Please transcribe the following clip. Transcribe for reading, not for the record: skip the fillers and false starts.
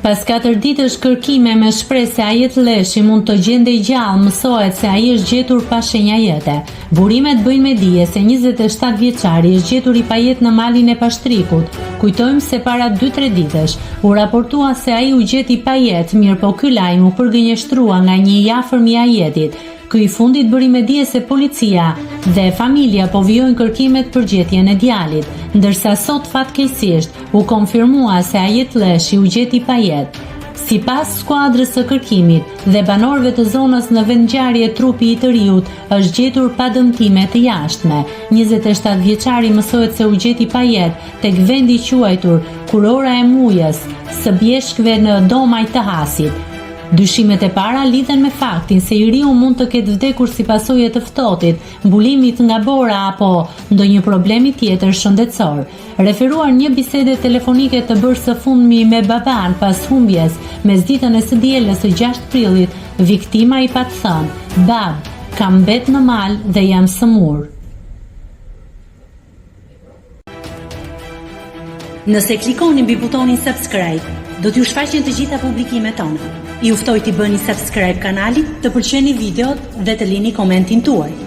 Pas katër ditësh kërkime me shpresë se Ajet Lleshi mund të gjendej gjallë, mësohet se ai është gjetur pa shenja jete. Burimet bëjnë me dije se 27 vjeçari është gjetur i pajetë në malin e Pashtrikut. Kujtojmë se para 2-3 ditësh u raportua se ai u gjet i pajetë, mirëpo ky lajm u përgënjeshtrua nga një i afërm i Ajetit. Ky i fundit bëri me dije se policia dhe familja po vijojnë kërkimet për gjetjen e djalit, ndërsa sot fatkeqësisht u konfirmua se Ajet Lleshi u gjet i pajetë. Sipas skuadrës së kërkimit dhe banorëve të zonës në vendngjarje trupi i të riut është gjetur pa dëmtime të jashtme. 27 vjeçari mësohet se u gjet i pajetë tek vendi i quajtur Kurora e Mujës së Bjeshkëve në Domaj të Hasit. Dyshimet e para lidhen me faktin se i riu mund të ketë vdekur si pasojë e të ftohtit, mbulimit nga bora apo ndonjë problemi tjetër shëndetësor. Referuar një bisede telefonike të bërë së fundmi me babanë pas humbjes, mesditën e së dielës së 6 prillit, viktima i pat thënë: "Babë, kam mbet në mal dhe jam sëmurë." Nëse klikoni mbi butonin subscribe, do t'ju shfaqen të gjitha publikimet tona. Ju ftoj t'i bëni subscribe kanalit, të pëlqeni videot dhe të lini komentin tuaj.